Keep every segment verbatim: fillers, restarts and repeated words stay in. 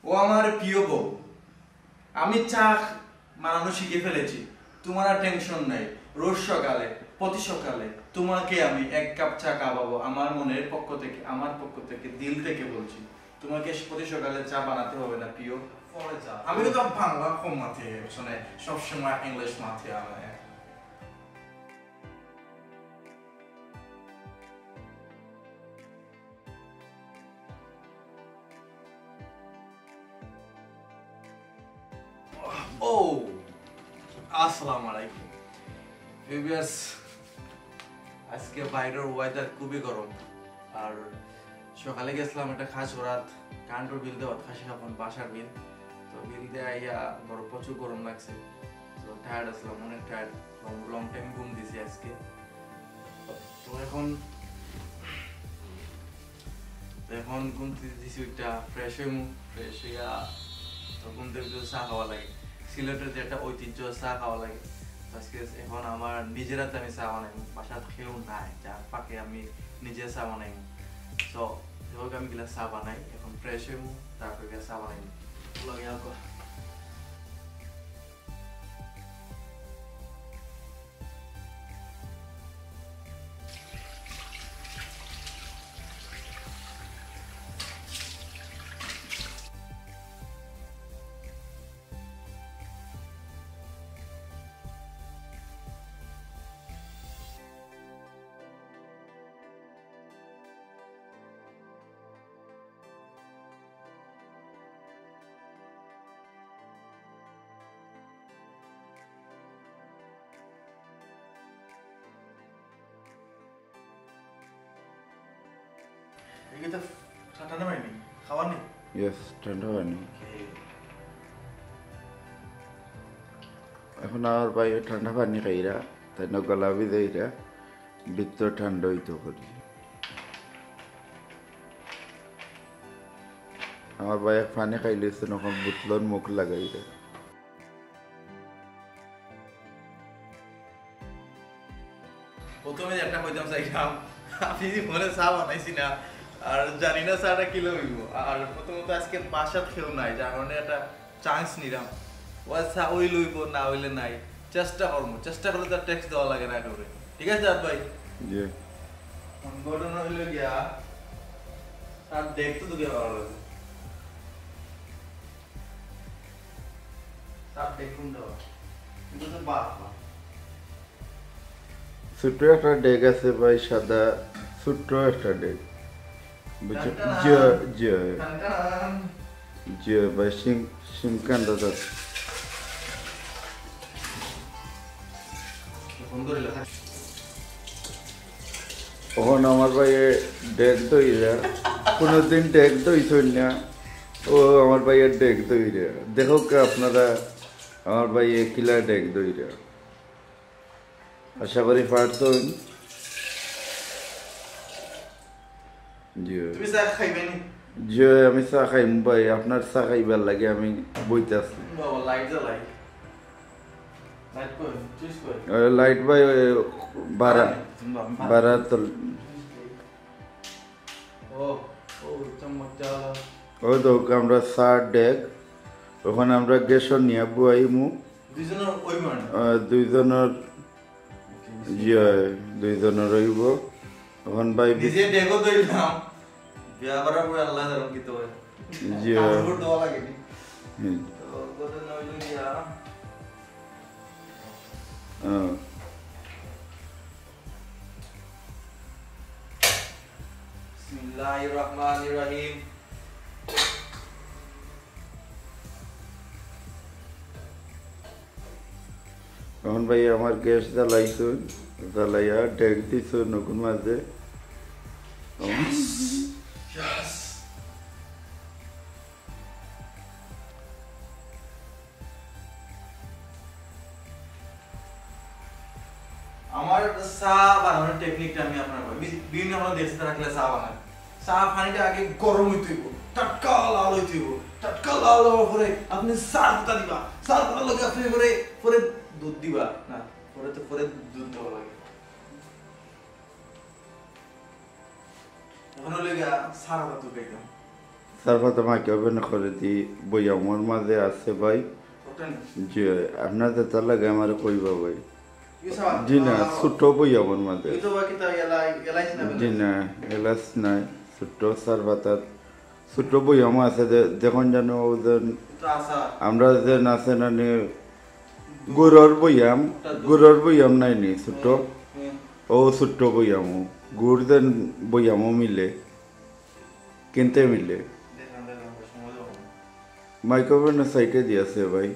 ও আমার প্রিয় বউ, আমি চা বানানো শিখে ফেলেছি, তোমার আর টেনশন নাই। রোজ সকালে, প্রতি সকালে তোমাকে আমি এক কাপ চা খাওয়াবো, আমার মনের পক্ষ থেকে, আমার পক্ষ থেকে, দিল থেকে বলছি। তোমাকে প্রতি সকালে চা বানাতে হবে না, প্রিয়। পরে চা। আমি কিন্তু বাংলা কম মাতি, মানে, সবসময় ইংলিশ মাতি আমি। ও, আসসালামু আলাইকুম। ভিউয়ার্স, আজকে বাইরের ওয়েদার খুবই গরম, আর সকালে গেছিলাম একটা কাজ করাত, কারেন্টর বিল দেওয়াত, খাসি খাপন বাসার বিল। তো বিল দিয়ে আইয়া বড় প্রচুর গরম লাগছে, তো টায়ার্ড আসলাম, অনেক টায়ার্ড, লং লং টাইম ঘুম দিছি আজকে। তো এখন তো এখন ঘুম থেকে দিছি, ওইটা ফ্রেশ হইমু, ফ্রেশ হইয়া তো ঘুম থেকে উঠে চা খাওয়া লাগে। সিলেটের যে একটা ঐতিহ্য, চা খাওয়া লাগে। তো আজকে এখন আমার নিজের হাতে আমি চা বানাইমু, বাসাত কেউ নাই, যার ফাঁকে আমি নিজে চা বানাইমু। তো যাই হোক, আমি গিলা চা বানাই, এখন ফ্রেশ হইমু, তারপর গিয়া চা বানাইমু। লগে আও। এগুলো তো ঠান্ডা পানি, খাওয়ার নেই। ইয়েস, ঠান্ডা পানি। এখন আমার ভাই ঠান্ডা পানি খাইরা, তাই না, গলা ভিজাইরা, ভিতর ঠান্ডা হইতো করি। আমার ভাই এক পানি খাইলিছে, এখন বোতলর মুখ লাগাইরা। প্রথমে একটা কইতাম চাইলাম, আমি জীবনে চা বানাইছি না, আর জানি না চাটা কিলা হইব। আর প্রথমত আজকে বাসাত কেউ নাই, যার কারণে একটা চান্স নিলাম। ও চা হইলে হইব, না হইলে নাই, চেষ্টা করবো। চেষ্টা করলে তার ট্যাক্স দেওয়া লাগে না করে। ঠিক আছে দাদ ভাই? জি। এখন ঘটনা হইল গিয়া, তার দেখতে তো গিয়ে ভালো লাগে। তার দেখুন দেওয়া। কিন্তু তো বাহ, বাহ। ছোট্ট একটা ডেগ আছে ভাই, সাদা, ছোট্ট একটা ডেগ। বুঝছো? টান টান। জি, জি। টান টান। জি ভাই, সিং-, সিংকান দাদা। ফোন করিল, হ্যাঁ। অখন আমার ভাইয়ে ডেগ ধইরা, কোনোদিন ডেগ ধইছইন না। ও আমার ভাইয়ে ডেগ ধইরা। দেখউক্কা আপনারা, আমার ভাইয়ে কিলা ডেগ ধইরা। আশা করি পারছইন। জি। তুমি চা খাইবে নি? জি, আমি চা খাইমু ভাই, আপনার চা খাইবার লাগি আমি বইতাছি। বাবা, লাইট জ্বালাই। লাইট কই? সুইচ কই? এ, লাইট ভাই, ওই বারা, বারা। বারা তো। ও, ও, চামচ চালা। ওই তো, আমরা চা ডেগ, অখন আমরা গ্যাসো নিয়া বওয়াইমু। দুইজনর ওই মানে? আহ, দুইজনর, জি, দুইজনর অইব। অখন ভাই নিজে ডেগও ধইলাম, বিয়া করার পরে আল্লাহ জানে কিতা অয়। জি। কাপড় উপর দেওয়া লাগেনি। হুম। তো ঘটনা অইল গিয়া, হ্যাঁ। বিসমিল্লাহির রহমানির রহিম। অখন ভাই আমার গ্যাস জ্বালাইছইন, জ্বালাইয়া ডেগ দিছইন অগুর মাঝে। Yes! Yes! আমার চা বানানোর টেকনিকটা আমি আপনার, আমি বিভিন্ন ধরনের দেশে রাখলে চা বানাই। চা পানিটা আগে গরম হইতে হইব, টাটকা লাল হইতে হইব, টাটকা লাল হওয়ার পরে আপনি চা পাতা দিবা, চা পাতার লগে আপনি পরে, পরে দুধ দিবা, না, পরে তো, পরে দুধ দেওয়া লাগে। এখন হইলে গিয়া চা পাতা তুকাইতাম। চা পাতা মাইক্রোওয়েভে করে দি, বয়ামর মাঝে আছে ভাই। জি, আপনার যেটা লাগে আমারে কইবা ভাই। জি না, ছোট বয়ামর মাঝে। জি না, এলাচ নাই, ছোট চা পাতার ছোট বয়ামও আছে যে, যখন জানো ওজন। আমরা যে আছে না নি, গুড়র বয়াম, গুড়র বয়াম নাই নি, ছোট। ও ছোট বয়ামও, গুড় দেন বয়ামও মিলে, কিনতে মিলে। মাইক্রোওয়েভের সাইডে দিয়াছে ভাই,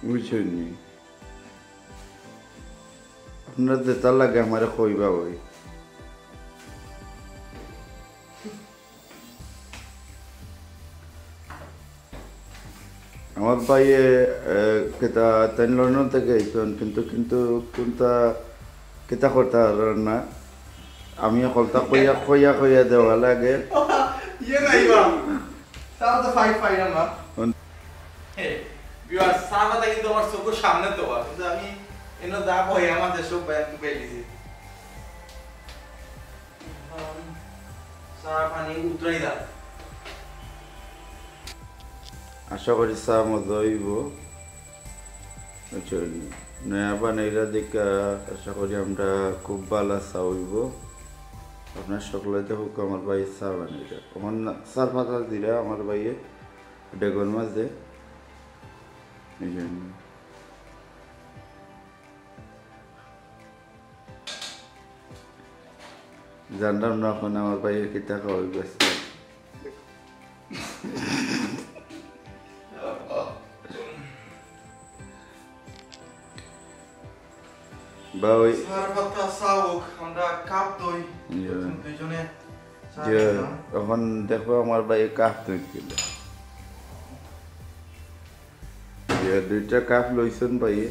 বুঝছইন নি? আপনার যেটা লাগে আমারে কইবা ভাই। আমার ভাইয়ে, এ, কিতা, তাইন লন্ডন থেকে আইছইন, কিন্তু, কিন্তু কোনটা কিতা করতা পারইন না। আমি হকলতা কইয়া, কইয়া, কইয়া দেওয়া লাগে। ইয়ে নাই বা। তারা তো ফাইট ফাইট না। হে, ভিউয়ার, চা পাতা কিন্তু আমার চোখের সামনে তো, কিন্তু আমি এনে যা বয়াম আছে সব বাইর করিলিছি। চা পানি উতরাই দাও। আশা করি চা মজা অইবো। আচ্ছা, নয়া বানাইরা দেখা আশা করি আমরা খুব ভালা চা অইবো। আপনার সকলে দেখুক আমার ভাই চা বানাইরা। অখন না, চা পাতা দিরা আমার ভাইয়ে ডেগর মাঝে। এই জন্য। জানলাম না অখন আমার ভাইয়ে কিতা খাওয়াইবো আজকে। বা ওই চা পাতা চা হোক, আমরা কাপ দই। ইয়া। দুইজনে চা ইয়া, খেলাম। অখন দেখো আমার ভাইয়ে কাপ দই খেলে। ইয়া, দুইটা কাপ লইছইন ভাইয়ে।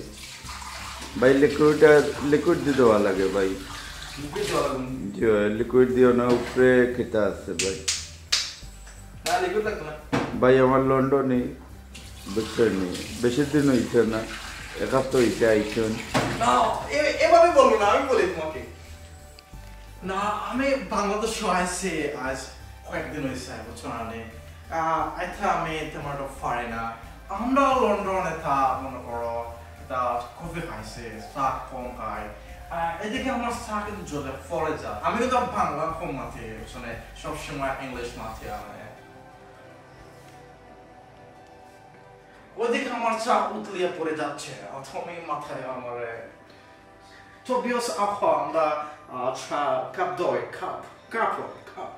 ভাই, লিকুইড আর, লিকুইড দি দেওয়া লাগে ভাই। লিকুইড দেওয়া লাগে। জি, লিকুইড দিও না, উপরে কিতা আছে ভাই। না, লিকুইড লাগতো না। ভাই, আমার লন্ডনে, বুঝছইন নি? বেশি দিন অইছে না, এক হাপ্তা অইছে আইছইন। না, এ-, এভাবে বলবো না, আমি বলি তোমাকে। না, আমি বাংলাদেশো আইছি আজ কয়েকদিন অইছে, বুঝছো না নি? আহ, এতা আমি তেমন একটা পারি না। আমরা লন্ডনে তা মনে করো, এতা কফি খাইছি, চা কম খাই। আহ, এদিকে আমার চা কিন্তু জলে পড়ে যায়। আমি কিন্তু বাংলা কম মাতি, বুঝছো না? সবসময় ইংলিশ মাতি আমি। ওদিকে আমার চা উতলিয়া পড়ে যাচ্ছে, আর তুমি মাথায় আমারে। তো ভিউয়ার্স, এখন আমরা, আহ, চা, কাপ দই, কাপ, কাপ, কাপ।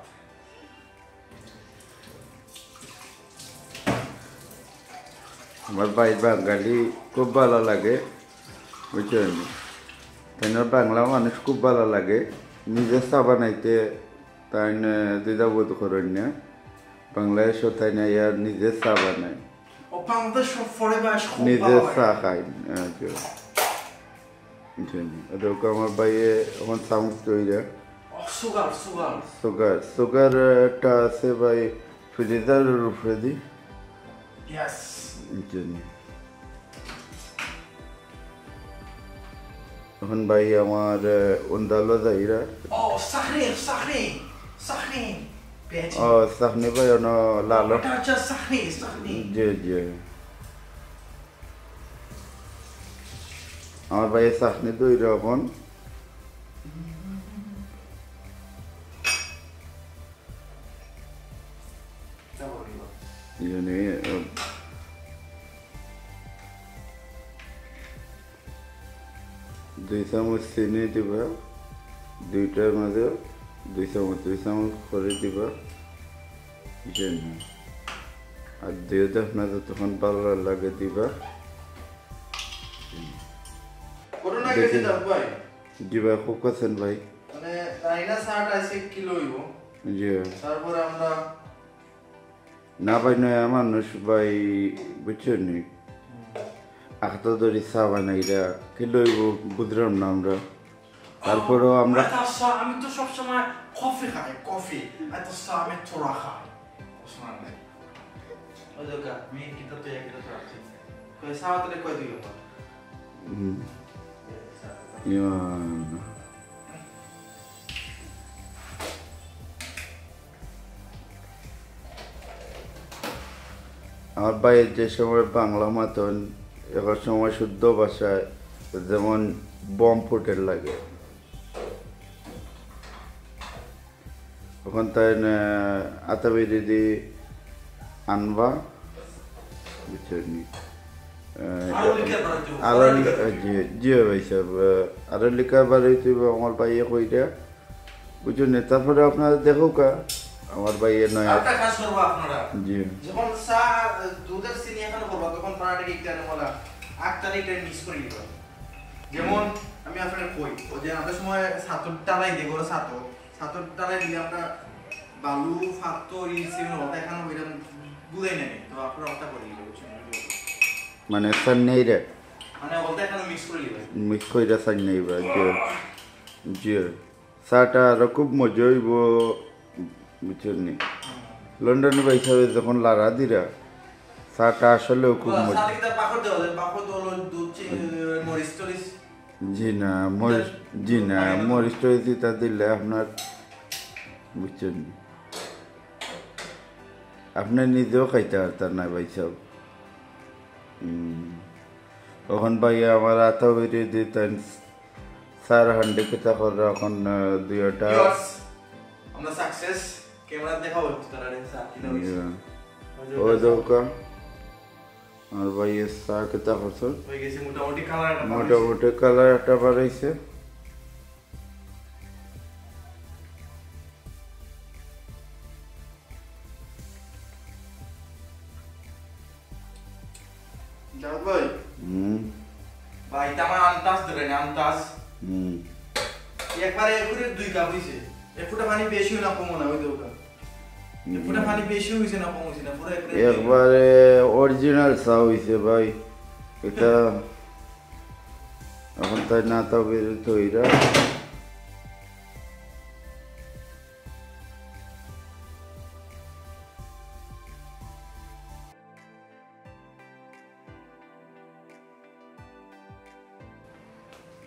আমার ভাই বাঙালি খুব ভালা লাগে, বুঝছইন? তাইনর বাংলা মানুষ খুব ভালা লাগে। নিজে চা বানাইতে তাইন, আহ, দ্বিধাবোধ করইন না। বাংলাদেশো তাইন আইয়া নিজে চা বানাইন। ও, বাংলাদেশো পরিবেশ খুব নিজে ভালা লাগে। চা খাইন, আহ, যে। বুঝছইন? ওটা আমার ভাইয়ে অখন চামচ তৈরি। ও, সুগার, সুগার। সুগার, সুগার, আহ, একটা আছে ভাই, ফ্রিজারের উপরে দি। Yes। বুঝছইন? অখন ভাই আমার, আহ, উন্দালো যাইরা। ও, সাখনি, সাখনি, সাখনি। পেয়েছি। ও, সাখনি ভাই, অনো লালো। ওটা হচ্ছে সাখনি, সাখনি। জি, জি। আমার ভাইয়ে সাখনি দইরা অখন। এই জন্য, আহ, দুই চামচ চিনি দিবা, দুইটার মাঝে দুই চামচ, দুই চামচ করি দিবা, বুঝছইন নি? আর দিও, আপনার যতক্ষণ ভালা লাগে দিবা। করোনা দেখি। কেটে যাক ভাই। জি ভাই, খুব করছেন ভাই। মানে, তাই না, ষাট আশি কিলো অইবো। জি। তারপরে আমরা না ভাই, নয়া মানুষ ভাই, বুঝছইন নি? হুম। আখতা ধরি চা বানাইরা, কি লইব বুঝলাম না আমরা। তারপরেও আমরা আচ্ছা, আচ্ছা, আমি তো সবসময় কফি খাই, কফি। আচ্ছা, আচ্ছা, আমি থোড়া খাই। বুঝলাম না। ওই দেখো, আমি কিতা তো এক কিতা তো রাখছি। কই চা তাহলে কই দিও? হুম। চা। ইয়া। আমার ভাইয়ে যে সময় বাংলা মাতইন, এক সময় শুদ্ধ ভাষায় যেমন বোম ফুটের লাগে। অখন তাইন আতা বেরি দি আনবা, বুঝছইন নি? আহ, আরো লিখে আপনারা কি বলছেন? আরো লি-, আহ, জি, জি ভাই সাহেব, আহ, আরো লিখা বার হইতে হইব আমার ভাইয়ে কইরা, বুঝছইন নি? তারপরে আপনারা দেখউক্কা, আমার ভাইয়ে নয়। আরেকটা কাজ করবা আপনারা। জি। যখন চা, দুধ আর চিনি একখানো করবা, তখন পারাটাকে একটা মলা, আখটারে একটা মিক্স করি দিবা। যেমন আমি আপনারে কই, ওই যে আমরা সময় ছাতর ঢালাই দিয়ে, গরু ছাতর, ছাতর ঢালাই দিলে আমরা বালু, ফাত্তর, ইট, সিমেন্ট, ওটা একখানো ওইরকম গুলাই নেবে, তো আপনারা ওটা করে দিবেন, বুঝছেন? মানে সান্নেইরা মানে ওটা একখানো মিক্স করে দিবেন। মিক্স কইরা সান্নেইবা, জি। জি। চাটা আরো খুব মজা হইব, বুঝছইন নি? লন্ডনী ভাই সাহেব যখন লাড়া দিরা, চাটা আসলেও খুব মজা। সাথে কিতা পাকড় দেওয়া যায়? পাকড় তো হলো দুধ, চিনি, মরিচ টরিচ। জি না, মরিচ, জি না, মরিচ টরিচ ইতা দিলে আপনার, বুঝছইন নি? আপনি নিজেও খাইতা পারতা না ভাই সাহেব। হুম। অখন ভাই আমার আতা বেরি দি তাইন চার হান্ডে কিতা কররা অখন, আহ, দুইটা। Viewers, আমরা সাকসেস। ক্যামেরা দেখাও একটু তারা রে, স্যার, কিতা হইছে? ইয়া। ওই যে ও ওটা দেখউক্কা। আর ভাই, এর চা কিতা করছইন? হয়ে গেছে মোটামুটি কালার একটা বার হইছে। মোটামুটি কালার একটা বার হইছে। জামাত ভাই। হুম। ভাই, ইটা আমার আন্তাজ ধরেন, আন্তাজ। হুম। একবারে এক ফুটে দুই কাপ হইছে। এক ফুটা পানি বেশি না কম না, ওই দরকার। এক ফুটা পানি বেশি হইছে না কম হইছে না, পুরো একবারে দুই। একবারে অরিজিনাল চা হইছে ভাই। ইটা অখন তাই না, তবে তৈরা।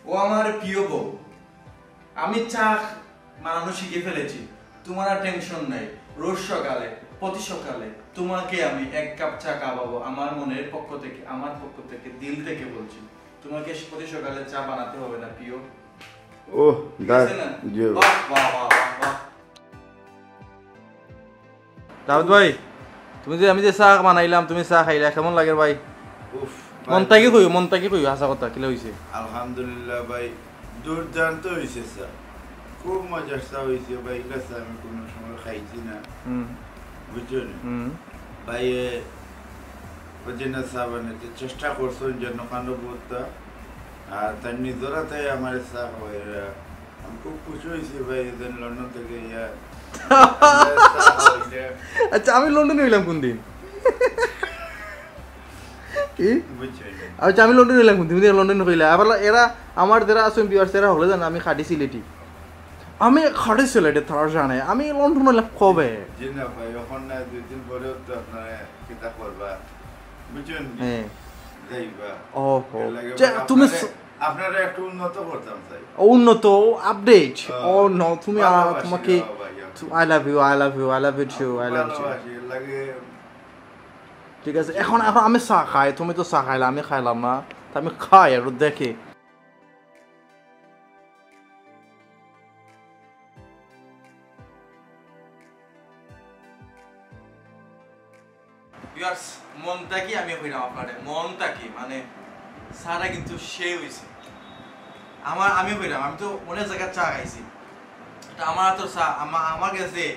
ও আমার প্রিয় বউ, আমি চা বানানো শিখে ফেলেছি, তোমার আর টেনশন নাই। রোজ সকালে, প্রতি সকালে তোমাকে আমি এক কাপ চা খাওয়াবো। আমার মনের পক্ষ থেকে, আমার পক্ষ থেকে, দিল থেকে বলছি, তোমাকে প্রতি সকালে চা বানাতে হবে না, প্রিয়। ওহ, ঠিক আছে না? বাহ, বাহ, বাহ, বাহ, বাহ। দাউদ ভাই, তুমি যে, আমি যে চা বানাইলাম, তুমি চা খাইলা, কেমন লাগে ভাই? উফ, মন থাকি কইও, মন থাকি কইও, হাছা কথা, কিলা হইছে? আলহামদুলিল্লাহ ভাই, দুর্দান্ত হইছে চা, খুব মজার চা হইছে ভাই। এগুলা চা আমি কোনো সময় খাইছি না, হুম। বুঝছো নি? হুম। ভাই, এ, ওই যে না চা বানাইতে চেষ্টা করছেন যে নখানো বোধটা, আর তার নিজেরা তাই আমার চা খাওয়াইরা। আমি খুব খুশি হয়েছি ভাই, এদিন লন্ডন থেকে ইয়া, আমার চা খাওয়াইছে। আচ্ছা, আমি লন্ডনে হইলাম কোন দিন? কি? বুঝছো নি? আচ্ছা, আমি লন্ডনে হইলাম কোন দিন? তুমি লন্ডনে হইলা। আবার এরা, আমার যারা আছেন ভিউয়ার্স, এরা হলে জানো আমি খাঁটি সিলেটি। আমি খাঁটি সিলেটি, তারা জানে। আমি লন্ডন হইলাম কবে? জি না ভাই, এখন না, দুই দিন পরে তো আপনারা কিতা করবা? বুঝছো নি? হ্যাঁ। যাইবা। ওহো। এর লাগে যে ভাই তুমি আপনারে, স- আপনারে একটু উন্নত করতাম চাই। ও, উন্নত, আপডেট। হ্যাঁ। ও, no, তুমি, আ, ভালোবাসি তোমাকে, রে বাবা, ইয়া। I love you, I love you, I love you too, I love you too। ভালোবাসি, এর লাগে। ঠিক আছে, এখন, এখন আমি চা খাই, তুমি তো চা খাইলা, আমি খাইলাম না, তা আমি খাই আর দেখি। ভিউয়ার্স, মন থাকি আমি কইরাম আপনারে, মন থাকি, মানে, চাটা কিন্তু সেই হইছে। আমার, আমি কইরাম, আমি তো অনেক জায়গায় চা খাইছি, এটা আমার হাতের চা, আমা-, আমার গেছে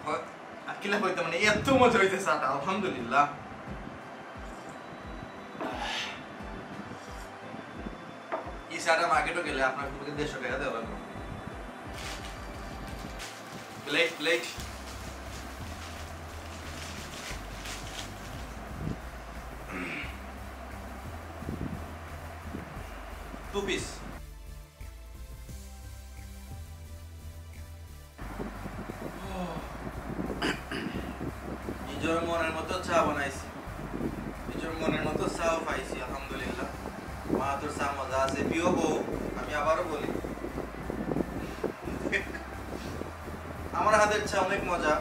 হয়, কিলা কইতাম, মানে, এত মজা হইছে চাটা, আলহামদুলিল্লাহ। এই চাটা মার্কেটও গেলে আপনার কিন্তু দেড়শো টাকা দেওয়া লাগবে। Plate, plate. Two piece. নিজের মনের মতো চা বানাইছি, নিজের মনের মতো চাও পাইছি, আলহামদুলিল্লাহ। মা তোর চা মজা আছে, প্রিয় বউ, আমি আবারও বলি, আমার হাতের চা অনেক মজা,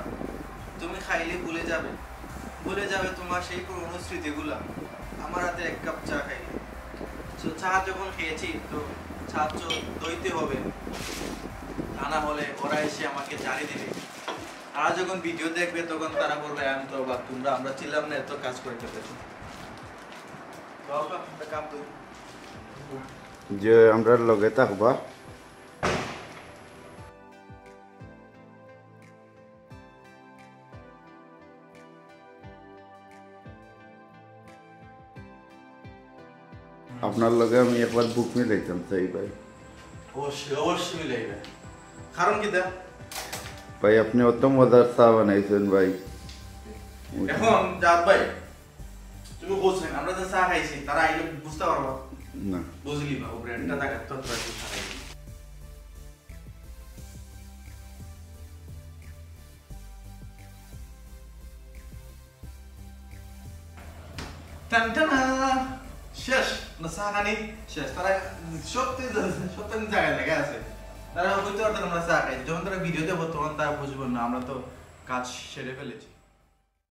তুমি খাইলে ভুলে যাবে, ভুলে যাবে তোমার সেই পুরনো স্মৃতিগুলা, আমার হাতে এক কাপ চা খাইলে। তো চা যখন খেয়েছি, তো চা তো দইতে হবে, তা না হলে ওরা এসে আমাকে জানিয়ে দেবে। তারা যখন ভিডিও দেখবে, তখন তারা বলবে, "আমি তো অবাক, তোমরা, আমরা ছিলাম না, এত কাজ করে ফেলেছো।" Welcome, welcome to যে আমরার লগে থাকবা। আপনার লগে আমি একবার বুক মিলাইতাম চাই ভাই। অবশ্যই, অবশ্যই মিলাইবে। কারণ কিতা? ভাই, আপনি অত মজার চা বানাইছেন ভাই। এখন জাত ভাই, তুমি বুঝছেন, আমরা যে চা খাইছি, তারা আইলে বুঝতে পারবা। না। বুঝলি বা, ও ব্র্যান্ডটা দেখার তো তোরা চা খাইছি। টান টানা। শেষ। আমরা চা খানি শেষ। তারা সত্যি, সত্যি জায়গায় লেগে আছে। তারা হয়তো আর আমরা চা খাই। যখন তারা ভিডিও দেখবো, তখন তারা বুঝবো না, আমরা তো কাজ সেরে ফেলেছি।